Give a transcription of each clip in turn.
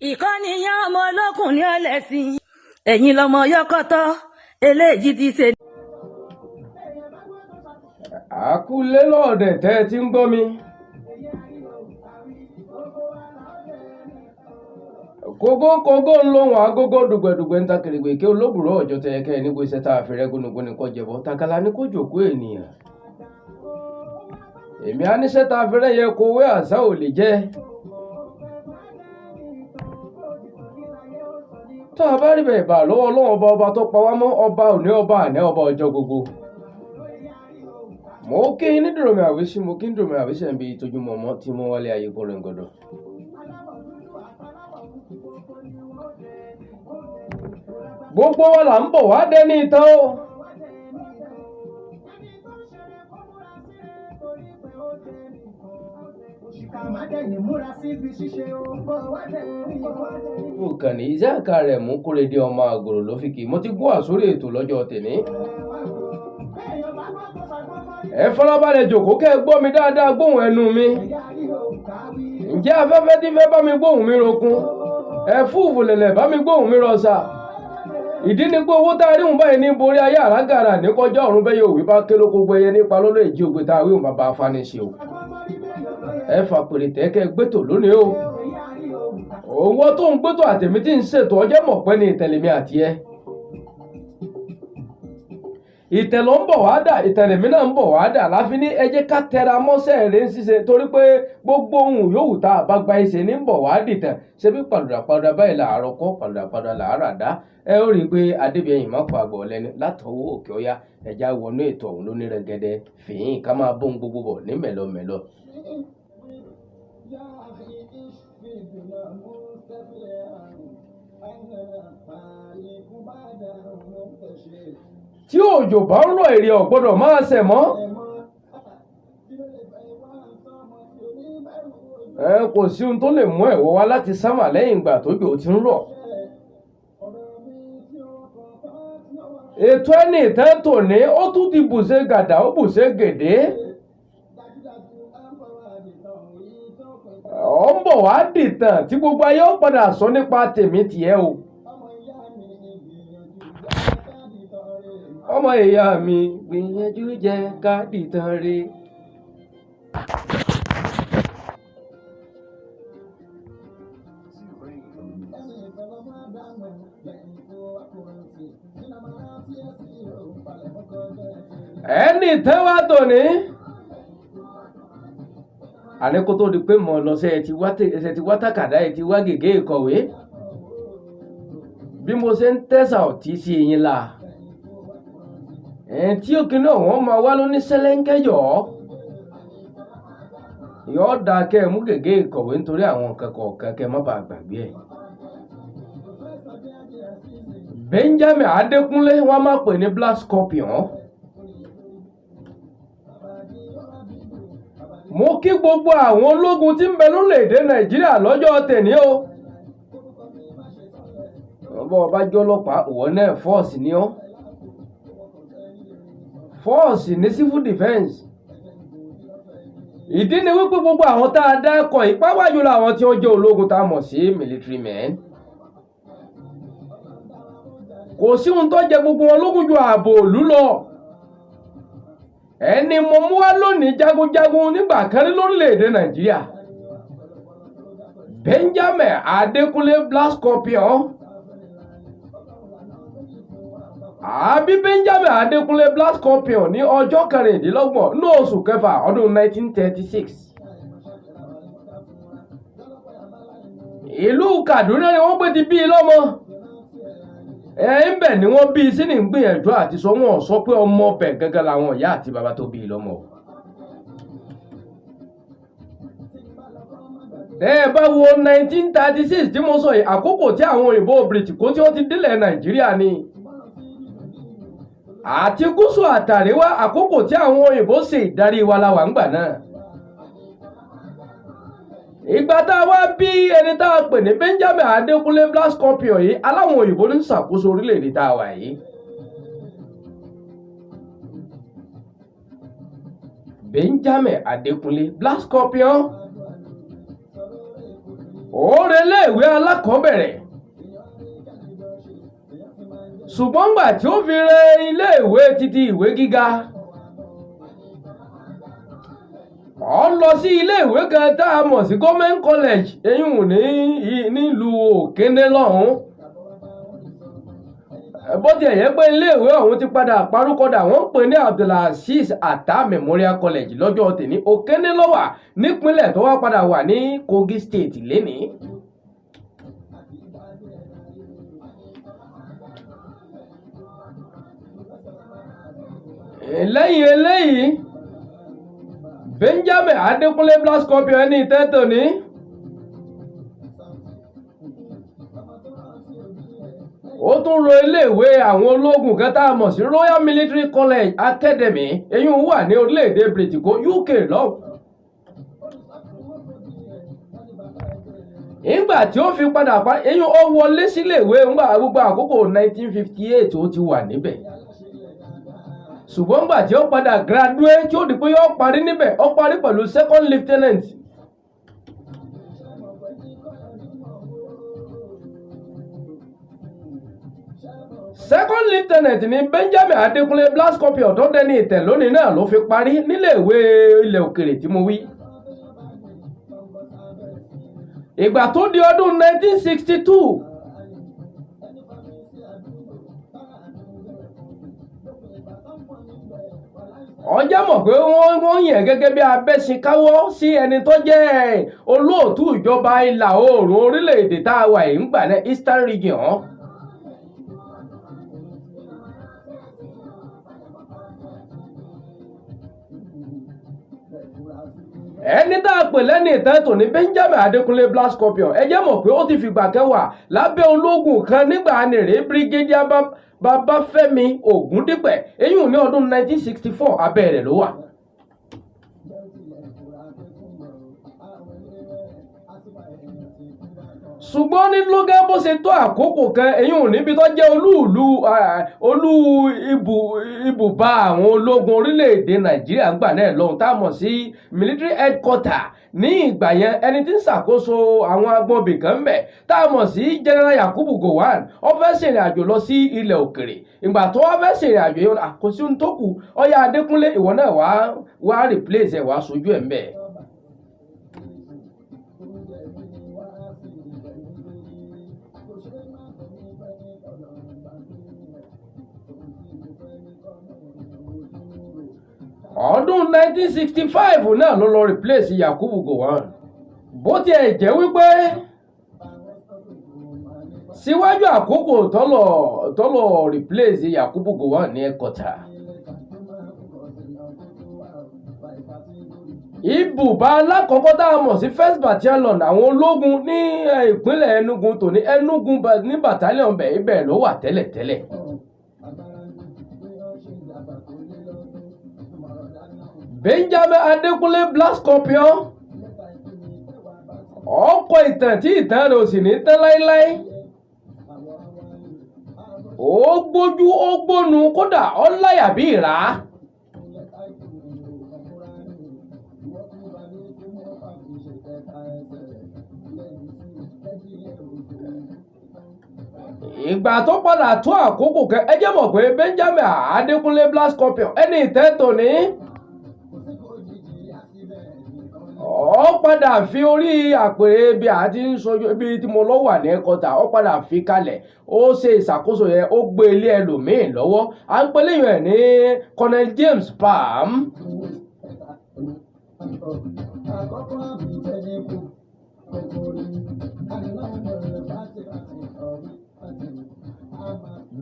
Ìkànnìyàn ọmọ olókùn ní ọlẹ́sìn ẹ̀yìn lọmọ yọkọ́tọ́ eléyìí ti ṣe. Àkúlé lọ́ọ̀dẹ̀ tẹ́ ẹ ti ń gbọ́ mi. Kógókógó ń lóhùn agogo dùgbẹ̀dùgbẹ̀ ń ta kèrègbè kí olóbùrọ̀ ọjọ́ tẹ ẹkẹ́ nígbó iṣẹ́ tá a fi rẹ́ gúnugún ni kò jẹ̀bọ́ takala ní kó jòkó ènìyàn. Èmi á níṣẹ́ tá a fi rẹ́ yẹ kówé àṣà ò lè jẹ́. Tá a bá rí bẹ́ẹ̀ bá lọ́wọ́ Ọlọ́run ọba ọba tó pa wá mọ́ ọba òní ọba àná ọba ọjọ́ gbogbo. Mo kí yín ní dùrọ̀mì àwísí, mo kí ń dùrọ̀mì àwísí ẹ̀ ń bi ìtọ́jú mọ̀mọ́ tí mo wálé ayé kọ́rẹ́ngọ́dọ̀. Gbogbo wa là ń bọ̀ wá dẹ́ni ìtàn o. Ìkànnì iṣẹ́ rẹ̀ mú Kóredé ọmọ àgòrò ló fi kì í. Mo ti gún àsórí ètò lọ́jọ́ tèmi. Ẹ farabalẹ̀ jòkó kẹ́ ẹ gbọ́ mi dáadáa, gbóhùn ẹnu mi. Ǹjẹ́ afẹ́fẹ́ tí fẹ́ bá mi gbóhùn mi rokun? Ẹ̀fúùfù lẹ̀lẹ̀ bá mi gbóhùn mi rọ̀ṣà. Ìdí ni pé owó tá a rí òun báyìí ní borí ayé àràgàrà ní kọjá ọ̀run bẹ́ẹ̀ yóò wí bá ké lóko gbẹyẹ nípa lọ́lọ́ èjì ògbé tá a rí òun bàbá afáníṣe o. Ẹ fà pèrè tẹ́kẹ́ gbẹ́tò lónìí o. Owó tó ń gbẹ́tò àtẹ̀mí tí ń ṣètò ọjọ́ mọ̀pẹ́ ní ìtẹ̀lẹ́mí àti ẹ. Ìtẹ̀ ló ń bọ̀ wá dà, ìtẹ̀lẹ́mí náà ń bọ̀ wá dà láfi ní ẹ jẹ́ ká tẹra mọ́ṣẹ́ rẹ̀ ń ṣiṣẹ́ torí pé gbogbo ohun yòówù tá a bá gba ẹsẹ̀ ní ń bọ̀ wá dìtàn. Ṣé bí pàlùdàpàdà báyìí làárọ̀ kọ́ pàlùdàpàdà làárọ̀ àdá. Ẹ ó rí i pé Adébíyẹ̀yìn má pa àgbọ̀ lẹ́nu látọwọ́ òkè ọya ẹja wọnú ètò ọ̀hún lóní rẹ̀gẹ̀dẹ̀ fìyìn ká máa bóun gbogbo bọ̀ ní mẹ̀lọmẹ̀lọ. Tí òjò bá ń rọ̀ èrè ò gbọ́dọ̀ máa ṣẹ̀ mọ́. Ẹ kò sí ohun tó lè mú ẹ̀wọ̀ wá láti sámà lẹ́yìn ìgbà tójò ti ń rọ̀. Ètò ẹni ìtàn tòní ó tún ti bùṣe gàdà ó bùṣe gèdè. Ó ń bọ̀ wá dìtàn tí gbogbo ayé ó padà sọ nípa tèmi tìẹ o. Ọmọ ìyá mi gbìyànjú jẹ́ ká dìtàn re. Ẹni ìtàn wa tòní. Àní kó tó di pé mo lọ sí ẹ ti wá tàkàdá ẹ ti wá gègé ìkọ̀wé. Bí mo ṣe ń tẹ̀sà ọ̀tí sí yín la. Ẹ̀ tí òkè náà wọ́n máa wá lóní sẹ́lẹ̀ńkẹ́yọ̀. Yóò dáa kẹ́ ẹ mú gègé ìkọ̀wé nítorí àwọn nǹkan kọ̀ọ̀kan kẹ́ ẹ má bàa gbàgbé ẹ̀. Benjamin Adékúnlé wọ́n máa pè ní Black Scorpion. Mo kí gbogbo àwọn ológun tí ń bẹ lórílẹ̀‐èdè Nàìjíríà lọ́jọ́ tèní o. Bọ́ ọ bá jẹ́ ọlọ́pàá, ìwọ náà fọ́ọ̀sì ni ọ́. Fọ́ọ̀sì ní civil defence. Ìdí ni wípé gbogbo àwọn tá a dá ẹ̀kọ́ yìí pàápàá jùlọ àwọn tí wọ́n jẹ́ ológun tá a mọ̀ sí military men. Kò sí ohun tó jẹ gbogbo wọn lógún ju ààbò ìlú lọ. Ẹni mo mú wá lónìí jagunjagun nígbà kan rí lórílẹ̀‐èdè Nàìjíríà. Benjamin Adékúnlé Black Scorpion. Àbí Benjamin Adékúnlé Black Scorpion ní ọjọ́ kẹrìndínlọ́gbọ̀n ní oṣù kẹfà ọdún 1936. Ìlú Kaduna ni wọ́n gbé ti bí i lọ́mọ. Ẹ ń bẹ̀ ni wọ́n bí i sí ní gbìyànjú àti sọ wọ́n sọ pé ọmọ ọbẹ̀ gẹ́gẹ́ làwọn ìyá àti bàbá tó bí i lọ́mọ. Tẹ́ ẹ bá wo 1936 tí mo sọ yìí, àkókò tí àwọn òyìnbó Bìrìtìkó tí wọ́n ti délẹ̀ Nàìjíríà ni. Àti gúúsù àtàríwá àkókò tí àwọn òyìnbó ṣe ìdarí wa la wà ńgbà náà. Ìgbà tá a wá bí ẹni tá a pè ní Benjamin Adékúnlé Black Scorpion yìí, aláwọn òyìnbó ní ṣàkóso orílẹ̀-èdè tá a wà yìí. Benjamin Adékúnlé Black Scorpion. Ó relé ìwé alákọ̀ọ́bẹ̀rẹ̀, ṣùgbọ́n gbà tí ó fi re ilé ìwé títí ìwé gíga, ó lọ sí ilé ìwé kan tá a mọ̀ sí Government College, eyín ní nílùú Òkéné lọ́hùn-ún. Bó tiẹ̀ yẹ pé iléèwé ọ̀hún ti padà parúkọdà, wọ́n ń pè ní Abdulazeez Atta Memorial College lọ́jọ́ tèní. Òkéné ló wà nípínlẹ̀ tó wá padà wà ní Kogi State lénìí. Lẹ́yìn eléyìí, Benjamin Adékúnlé Black Scorpion ẹni ìtẹ́tò ní. Ó tún ro iléèwé àwọn ológun kan tá a mọ̀ sí Royal Military College Academy, èyí ń wà ní orílẹ̀-èdè Britico UK lọ́wọ́. Ìgbà tí ó fi padà pa èyí, ó wọlé síléèwé ńgbà gbogbo àkókò 1958, ó ti wà níbẹ̀, ṣùgbọ́n ńgbà tí ó padà graduate, tí ó di pé yóò parí níbẹ̀, ó parí pẹ̀lú second lieutenant. Second lieutenant ní Benjamin Adékúnlé Black Scorpion tó dẹni ìtẹ̀ lónìí náà ló fi parí níléèwé ilẹ̀ òkèrè tí mo wí. Ìgbà tó di ọdún 1962, ọjọ́ mọ̀ pé wọ́n yàn gẹ́gẹ́ bí abẹ́sìnkáwọ́ sí ẹni tó jẹ́ olóòtú ìjọba ìlà oòrùn orílẹ̀-èdè tá a wà yìí ń gbà náà, Eastern Region. Ẹni tá a pè lẹ́ni ìtàn tòní, Benjamin Adékúnlé Black Scorpion, ẹ jẹ́ mọ̀ pé ó ti fìgbà kan wà lábẹ́ ológun kan nígbà nìrè, Brigadier Babáfẹ́mi Ògúndípẹ̀, eyín ní ọdún 1964, abẹ́ rẹ̀ ló wà. Ṣùgbọ́n ní lógán bó ṣe tó àkókò kan, eyín ò níbi tó jẹ́ olúùlú olú ibùba àwọn ológun orílẹ̀-èdè Nàìjíríà ń gbà náà lọ́hùn tá a mọ̀ sí military headquarter ní ìgbà yẹn, ẹni tí ń ṣàkóso àwọn agbọ̀nbì kan ń bẹ̀ tá a mọ̀ sí General Yakubu Gowon, ó fẹ́ ṣèrìn àjò lọ sí ilẹ̀ òkèrè. Ìgbà tó wá fẹ́ ṣèrìn àjò yẹn, kò sí ohun tó kù, ọyá Adékúnlé, ìwọ náà wá replace ẹ̀, wá sojú ẹ̀ ń bẹ̀. Ọdún 1965 náà ló lọ replace Yakubu Gowon. Bó tiẹ̀ jẹ́ wípé síwájú àkókò tọ́lọ̀ replace Yakubu Gowon ní ẹ̀kọ́tà, ibùba alákọ̀ọ́kọ́ tá a mọ̀ sí First Battalion àwọn ológun ní ìpínlẹ̀ Enugu tòní, Enugu ní battalion bẹ̀, ibẹ̀ ló wà tẹ́lẹ̀tẹ́lẹ̀. Benjamin Adékúnlé Black Scorpion ọkọ̀ ìtàn tí ìtàn rẹ̀ ò sì ní tán láéláé. Ó gbójú, ó gbónu, kódà ó láyà bí ìrá. Ìgbà tó padà tó àkókò kan, ẹ jẹ́ mọ̀ pé Benjamin Adékúnlé Black Scorpion ẹni ìtẹ́ tòní, ó padà fi orí àpèrè ibi àti ń sojú ibi tí mo lọ wà ní ẹ̀kọ́tà, ó padà fi kalẹ̀, ó ṣe ìṣàkóso yẹn, ó gbé ilé ẹlòmíín lọ́wọ́, à ń pè léyìn ẹ̀ ní Colonel James Palm.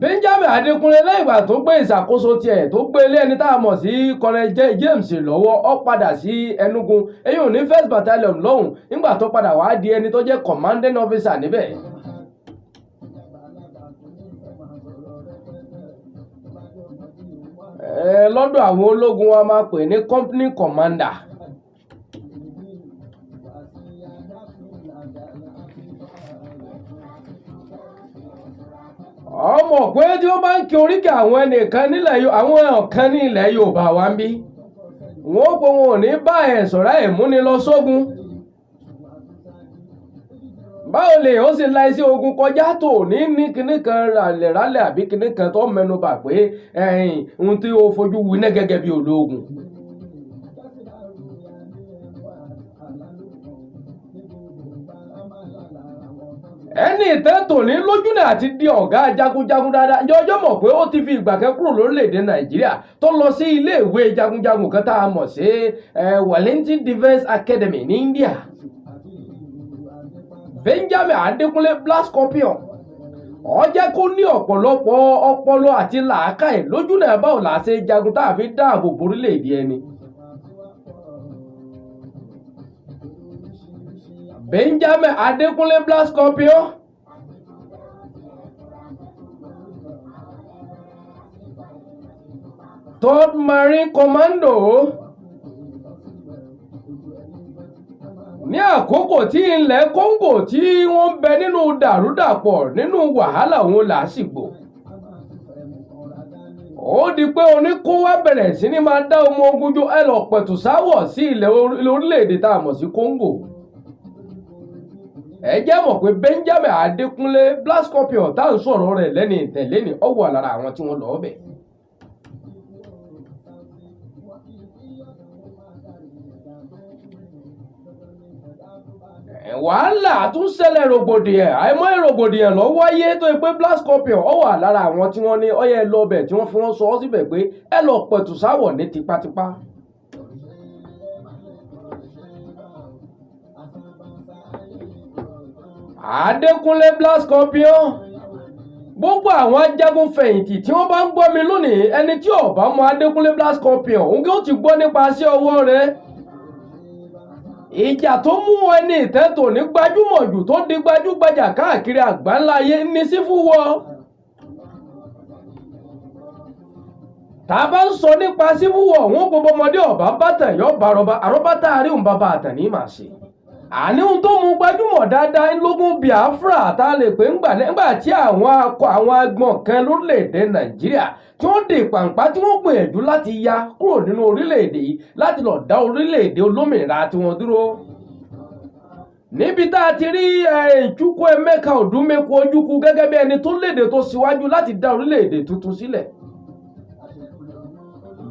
Benjamin Adékúnlé, lẹ́yìn ìgbà tó gbé ìṣàkóso tiẹ̀, tó gbé ilé ẹni tá a mọ̀ sí Colonel James lọ́wọ́, ó padà sí Enugu, èyí ò ní First Battalion lọ́hùn, nígbà tó padà wá di ẹni tó jẹ́ commanding officer níbẹ̀. Lọ́dọ̀ àwọn ológun wa máa pè ní company commander. Ọmọ pé tí wọ́n bá ń kí oríkì àwọn ẹnìkan nílẹ̀ àwọn ọ̀kan ní ilẹ̀ Yorùbá wa ń bí, wọ́n ó pé wọn ò ní bá ẹ̀ sọ̀rọ̀ ẹ̀ múni lọ sógun. Báwo lè ó sì la iṣẹ́ ogun kọjá tó ní ní kinní kan ràlẹ̀ rálẹ̀ àbí kinní kan tó mẹ́nu bà pé ẹ̀yìn ohun tí ó fojú winá gẹ́gẹ́ bí ológun? Ẹni ìtàn tòní lójúnà àti di ọ̀gá jagunjagun dáadáa. Ǹjẹ́ ọjọ́ mọ̀ pé ó ti fi ìgbà kan kúrò lórílẹ̀‐èdè Nàìjíríà tó lọ sí iléèwé jagunjagun kan tá a mọ̀ sí Wellington Defence Academy ní India? Benjamin Adékúnlé Black Scorpion, ó jẹ́ kó ní ọ̀pọ̀lọpọ̀ ọpọlọ àti làákàyè lójúnà báwo là ṣe jagun tá a fi dáàbò borílẹ̀-èdè ẹni. Benjamin Adékúnlé Black Scorpion, Third Marine Commando, ní àkókò tí ilẹ̀ Congo tí wọ́n ń bẹ nínú dàrúdàpọ̀ nínú wàhálà òun làásìgbò, ó di pé oníkówá bẹ̀rẹ̀ sí ní máa dá ọmọ ogun jọ ẹ lọ pẹ̀tù sáwọ̀ sí ilẹ̀ orílẹ̀-èdè tá a mọ̀ sí Congo. Ẹ jẹ́ mọ̀ pé Benjamin Adékúnlé Black Scorpion tá à ń sọ̀rọ̀ rẹ̀ lẹ́ni ìtẹ̀lé ni ó wà lára àwọn tí wọ́n lọ́ọ́ bẹ̀. Wàhálà tún ṣẹlẹ̀, rògbòdìyàn, àìmọye rògbòdìyàn ló wáyé tó yẹ pé Black Scorpion ó wà lára àwọn tí wọ́n ní ọyẹ lọ́bẹ̀ tí wọ́n fi wọ́n sọ ọ́ síbẹ̀ pé ẹ lọ pẹ̀tù sáwọ̀ ní tipátipá. Adékúnlé Black Scorpion, gbogbo àwọn ajagun fẹ̀yìntì tí wọ́n bá ń gbọ́ mi lónìí, ẹni tí ò bá mọ Adékúnlé Black Scorpion, òun kí ó ti gbọ́ nípa sí ọwọ́ rẹ̀. Ìjà tó mú ẹni ìtẹ́ tòní gbajúmọ̀ jù tó di gbajúgbajà káàkiri àgbáńlá ayé ní Civil War. Tá a bá ń sọ nípa Civil War, wọn gbogbo ọmọdé ọba bàtàn yọ bá àrọ́bá tá a rí òun bàbá àtàn ní màá ṣe. Àní ohun tó mú gbajúmọ̀ dáadáa ńlógún Biafra tá a lè pè ń gbà nígbà tí àwọn akọ àwọn agbọ̀n kan lórílẹ̀‐èdè Nàìjíríà tí wọ́n dè pàǹpá tí wọ́n gbìyànjú láti ya kúrò nínú orílẹ̀‐èdè yìí láti lọ dá orílẹ̀‐èdè olómìnira tí wọ́n dúró. Níbi tá a ti rí Chukwuemeka Odumegwu Ojukwu gẹ́gẹ́ bí ẹni tó léde tó síwájú láti dá orílẹ̀‐èdè tuntun sílẹ̀.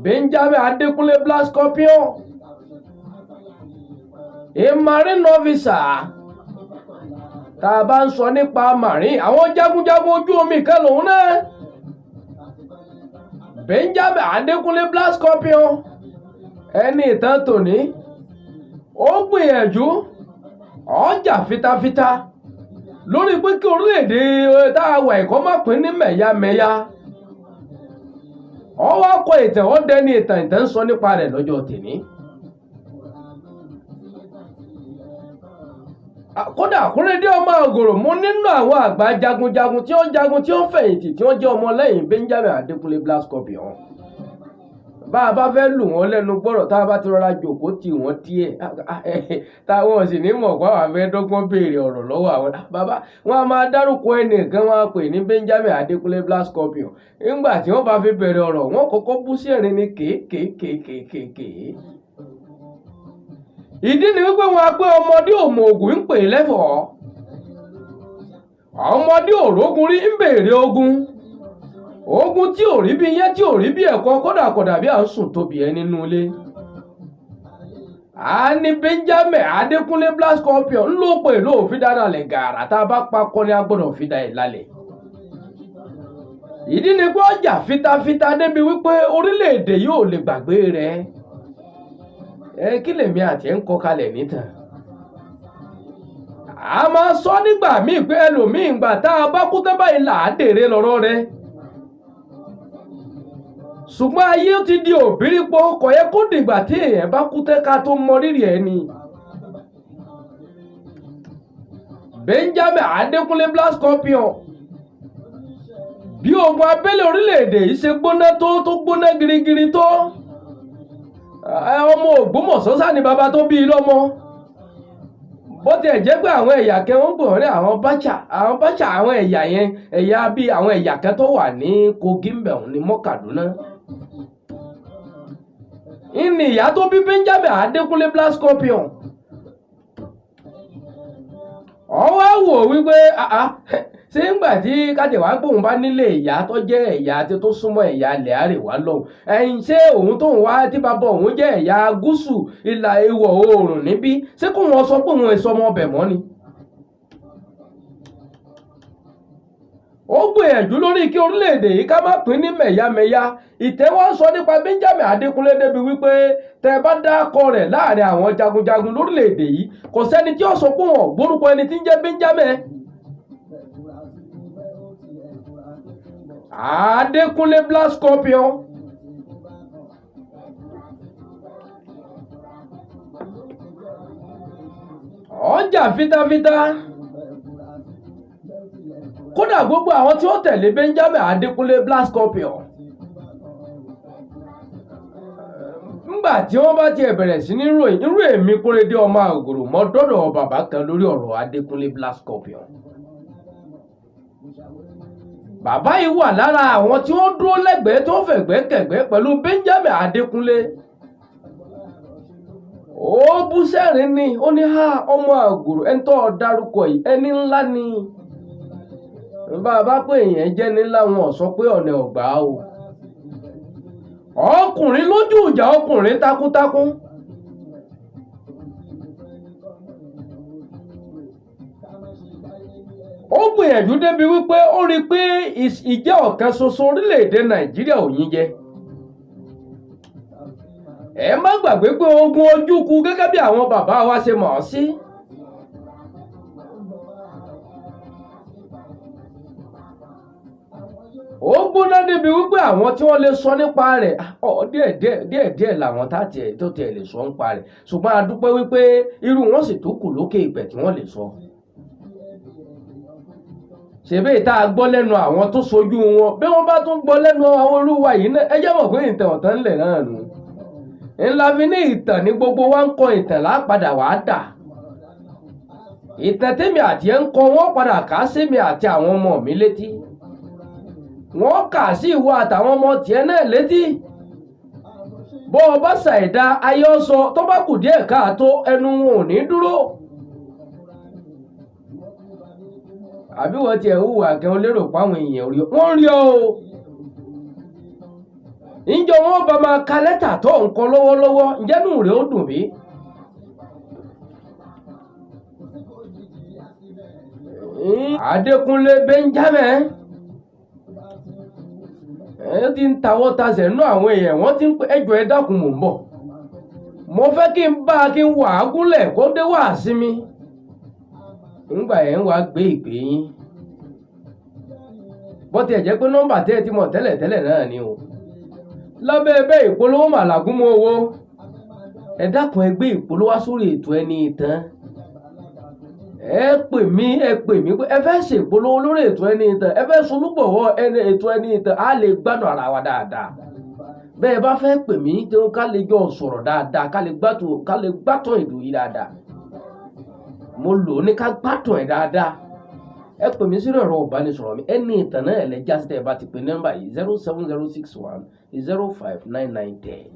Benjamin Adékúnlé Black Scorpion, a marine officer, tá a bá ń sọ nípa marine, àwọn jagunjagun ojú omi kan lòun náà. Benjamin Adékúnlé Black Scorpion, ẹni ìtàn tòní, ó gbìyànjú ọjà fitafita lórí pé kí orílẹ̀-èdè tá a wà ẹ̀kọ́ má pín ní mẹ̀yàmẹ̀yà. Ó wá kọ ìtàn, ó dẹni ìtàn, ìtàn ń sọ nípa rẹ̀ lọ́jọ́ tèmi. Kódà Kúrẹ́dé ọmọ Àgòrò mú nínú àwọn àgbà jagunjagun tí ó jagun tí ó fẹ̀yìntì tí wọ́n jẹ́ ọmọ lẹ́yìn Benjamin Adékúnlé Black Scorpion. Bá a bá fẹ́ lù wọ́n lẹ́nu gbọ́rọ̀, tá a bá ti rọra jòkó tì wọ́n díẹ̀, táwọn sì ní mọ̀ pé àwọn afẹ́ dọ́gbọ́n béèrè ọ̀rọ̀ lọ́wọ́ àwọn bàbá wọn a máa dárúkọ ẹnìkan, wọn a pè ní Benjamin Adékúnlé Black Scorpion. Nígbà tí wọ́n bá fi bẹ̀rẹ̀ ọ̀rọ̀, wọ́n kọ́kọ́ bú sí ẹ̀rín ní kéékèèkéèkéèké. Ìdí ni wípé wọn a pé ọmọdé òmò ògùn ń pè lẹ́fọ̀ọ́, ọmọdé òrógun rí ń béèrè ogun, ogun tí ò rí bí yẹn, tí ò rí bí ẹ̀kọ́, kódà kódà bí à ń sùn tóbi ẹ nínú ilé. A ní Benjamin Adékúnlé Black Scorpion ń lò pé lóòfin dáadáa lẹ̀ gàrà, tá a bá pa kọ́ni a gbọ́dọ̀ fi da ẹ̀ lálẹ́. Ìdí ni pé ọjà fitafita débi wípé orílẹ̀-èdè yóò lè gbàgbé rẹ̀. Ẹ kí lèmi àti ẹ̀ ń kọ kalẹ̀ nítàn. A máa sọ nígbà míì pé ẹlòmíì ìgbà tá a bá kú tán báyìí là á dèrè lọ́rọ́ rẹ̀. Ṣùgbọ́n ayé ti di òbírípo, kò yẹ kó dìgbà tí èèyàn bá kú tán ká tó mọ rírì ẹ̀ ni. Benjamin Adékúnlé Black Scorpion, bí ogun abẹ́lé orílẹ̀-èdè yìí ṣe gbóná tó gbóná girigiri tó, ọmọ Ògbómọ̀ṣọ́ sá ni bàbá tó bí i lọ́mọ. Bó tiẹ̀ jẹ́ pé àwọn ẹ̀yà kan wọ́n gbọ̀n ní àwọn Báṣà, àwọn Báṣà, àwọn ẹ̀yà yẹn, ẹ̀yà bíi àwọn ẹ̀yà kan tó wà ní Kogi ń bẹ̀ ní mọ́ Kaduna. Ìní ìyá tó bí Benjamin Adékúnlé Black Scorpion. Ọwọ́ wò wípé àá ṣé ńgbà tí kájẹ̀wá gbóhùn bá nílé ìyá tó jẹ́ ẹ̀yà tí tó súnmọ́ ẹ̀yà ilẹ̀ àríwá lọ́hùn, ẹ̀yìn ṣé òun tóun wá tí bàbá òun jẹ́ ẹ̀yà gúúsù ìlà ìwọ̀ oòrùn níbí, ṣé kó wọn sọ pé òun èso ọmọ ọbẹ̀ mọ́ ni? Ó gbìyànjú lórí kí orílẹ̀-èdè yìí ká má pín ní mẹ̀yàmẹ̀yà. Ìtẹ́ wọ́n sọ nípa Benjamin Adékúnlé débi wípé tẹ́ bá dákọ rẹ̀ láàrin àwọn jagunjagun lórílẹ̀-èdè yìí, kò sẹ́ni tí ó sọ pé wọn gbórúkọ ẹni tí ń jẹ́ Benjamin Adékúnlé Black Scorpion. Ọjà fitafita. Kódà gbogbo àwọn tí ó tẹ̀lé Benjamin Adékúnlé Black Scorpion, ńgbà tí wọ́n bá tiẹ̀ bẹ̀rẹ̀ sí ní ròyìn irú èmi Kóredé ọmọ àgòrò mọ́ dọ́dọ̀ bàbá kan lórí ọ̀rọ̀ Adékúnlé Black Scorpion. Bàbá yìí wà lára àwọn tí wọ́n dúró lẹ́gbẹ̀ẹ́ tó fẹ̀gbẹ́kẹ̀gbẹ́ pẹ̀lú Benjamin Adékúnlé. Ó bú sẹ́rìn ni, ó ní ha ọmọ àgòrò ẹni tó dárúkọ yìí ẹni ńlá ni. Bá a bá pé èèyàn jẹ́ ní ńlá, wọn ò sọ pé ọ̀nà ọ̀gbà o. Ọkùnrin lójú ìjà, ọkùnrin takuntakun. Ó gbìyànjú débi wípé ó rí i pé ìjẹ́ ọ̀kan ṣoṣo orílẹ̀-èdè Nàìjíríà ò yín jẹ. Ẹ má gbàgbé pé ogun Ojukwu gẹ́gẹ́ bí àwọn bàbá wa ṣe mọ̀ ọ́ sí. Ó gbóná débi wípé àwọn tí wọ́n lè sọ nípa rẹ̀ díẹ̀ díẹ̀ díẹ̀ díẹ̀ làwọn tá tiẹ̀ tó tiẹ̀ lè sọ nípa rẹ̀, ṣùgbọ́n a dúpẹ́ wípé irú wọn sì tó kù lókè ìpẹ̀ tí wọ́n lè sọ. Ṣèbí tá a gbọ́ lẹ́nu àwọn tó sojú wọn, bí wọ́n bá tún gbọ́ lẹ́nu àwọn irú wa yìí náà, ẹ jẹ́ mọ̀ pé ìtàn ọ̀tán ńlẹ̀ náà nù. Ńlá fi ní ìtàn ní gbogbo wa ń kọ ìtàn lápadà wàá dà. Ìtàn tèmi àti ẹ̀ ń kọ wọ́n padà kà sí mi àti àwọn ọmọ mi létí. Wọ́n kà sí ìwọ àtàwọn ọmọ tiẹ̀ náà létí. Bó o bá ṣàìdá ayé ọ̀sọ́ tó bá kù díẹ̀ káàtó ẹnu wọn ò ní dúró. Àbí wọ́n tiẹ̀ ń hùwà kẹ́ ń lérò páwọn èèyàn rí ọ, wọ́n ń rí ọ o. Ǹjọ́ wọn bá máa ka lẹ́tà tó ń kọ lọ́wọ́lọ́wọ́, ǹjẹ́ nù rẹ̀ ó dùn bí? Adékúnlé Benjamin ẹ ti ń tawọ́ tasẹ̀ nú àwọn èèyàn, wọ́n ti ń pè ẹjọ́ ẹ dákun mò ń bọ̀. Mo fẹ́ kí n bá a kí n wà á gúnlẹ̀ kó dé wá sí mi. Ńgbà yẹn ń wá gbé ìpè yín. Bó tiẹ̀ jẹ́ pé nọ́mbà tẹ́ ẹ ti mọ̀ tẹ́lẹ̀tẹ́lẹ̀ náà ni o. Lábẹ́ bẹ́ẹ̀ ìpolówó màlàgún mú owó. Ẹ dákun ẹ gbé ìpolówó sórí ètò ẹni ìtàn. Ẹ pè mí pé ẹ fẹ́ ṣèpolówó lórí ètò ẹni ìtàn, ẹ fẹ́ solúgbọ̀wọ́ ẹni ètò ẹni ìtàn, á lè gbádùn ara wa dáadáa. Bẹ́ẹ̀ bá fẹ́ pè mí tí ká lè jọ sọ̀rọ̀ dáadáa, ká lè gbádùn ètò yìí dáadáa. Mo lò ó ní ká gbádùn ẹ̀ dáadáa. Ẹ pè mí sórí ẹ̀rọ ìbánisọ̀rọ̀ mi, ẹni ìtàn náà lẹ já sí tẹ́ ẹ bá ti pe nọ́mbà yìí 07061 05 99 10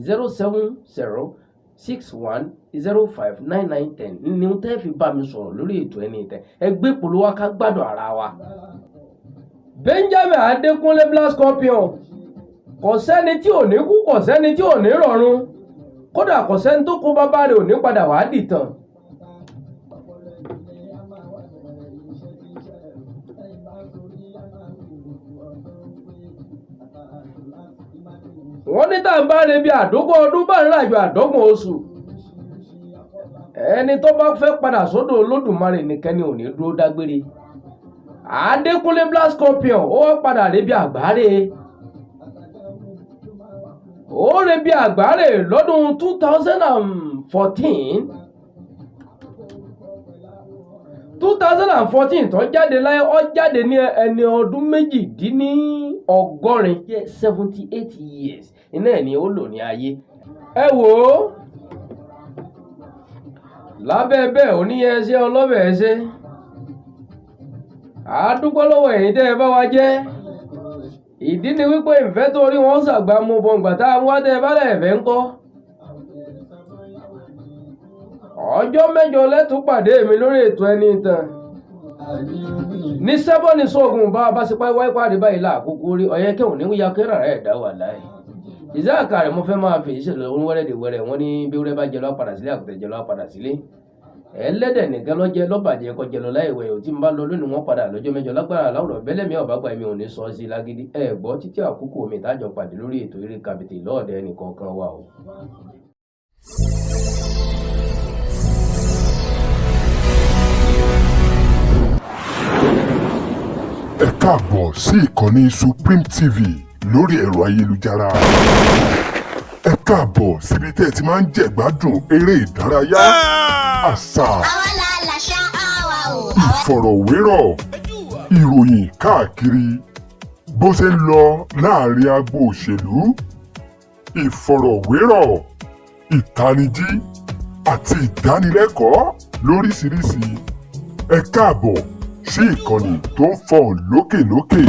07061 05 99 10 ní tẹ́ fi bá mi sọ̀rọ̀ lórí ètò ẹni ìtàn. Ẹ gbé polówó ká gbádùn ara wa. Benjamin Adékúnlé Black Scorpion, kò sẹ́ni tí ò ní kú, kò sẹ́ni tí ò ní rọ̀run, kódà kò sẹ́ni tó kó bàbá rẹ̀ ò ní padà wàá dìtàn. Wọ́n ní tá à ń bá rebi àdógún ọdún bá ń ràjò àdọ́gbọ̀n oṣù. Ẹni tó bá fẹ́ padà sódò Olódùmarè nìkan ni ò ní dúró dágbére. Adékúnlé Black Scorpion ó wá padà rebi àgbáre. Ó rebi àgbáre lọ́dún 2014. 2014 tó jáde láyé, ó jáde ní ẹni ọdún 78, 78 years iná ẹ̀ ni ó lò ní ayé. Ẹ wò ó lábẹ́ bẹ́ẹ̀ oníyẹn ṣe ọlọ́bẹ̀ ẹ ṣe. A dúpẹ́ lọ́wọ́ ẹ̀yin tẹ́ ẹ bá wa jẹ́. Ìdí ni wípé ìfẹ́ tó rí wọn ṣàgbà mú bọ̀ǹgbà tá a wá tẹ́ ẹ bá lẹ̀ fẹ́ ń kọ́. Ọjọ́ mẹ́jọ lẹ́tùn pàdé mi lórí ètò Ẹni Ìtàn ní sẹ́bọ̀nì sóògùn. Bá a bá ṣe wáyé pàdé báyìí láàkókò rí ọ̀yẹ́ kẹ́hùn ní wíyá kẹ́rà rẹ̀ dá wà láì ìsáàkà rẹ̀. Mo fẹ́ máa fi ìṣẹ̀lẹ̀ ohun wẹ́rẹ́ de wẹ́rẹ́. Wọ́n ní bí wẹ́rẹ́ bá jẹ lọ́wọ́ padà sílé, àgùntàn jẹ lọ́wọ́ padà sílé, ẹlẹ́dẹ̀ nìkan lọ́jẹ́ lọ́bàjẹ́ kọjẹ lọ láì wẹ̀. Ò tí ń bá lọ lónìí, wọ́n padà lọ́jọ́ mẹ́jọ lágbára láwùrọ̀ bẹ́lẹ̀ mi ọ̀bá gba èmi ò ní sọ sí lágídí. Ẹ gbọ́, títí àkókò mi ìtajọ pàdé lórí ètò eré kàbìtì lọ́ọ̀dẹ ẹnìkọ̀ọ̀kan wa o. Ẹ káàbọ̀ sí ìkànnì Supreme TV lórí ẹ̀rọ ayélujára. Ẹ káàbọ̀ síbi tẹ́ ẹ ti máa ń jẹ̀gbádùn eré ìdárayá, àṣà, Àwa la làṣà àwa o. ìfọ̀rọ̀wérọ̀, ìròyìn káàkiri, bó ṣe ń lọ láàrin agbo òṣèlú, ìfọ̀rọ̀wérọ̀, ìtanijí àti ìdánilẹ́kọ̀ọ́ lóríṣiríṣi. Ẹ káàbọ̀ sí ìkànnì tó ń fọhùn lókèlókè.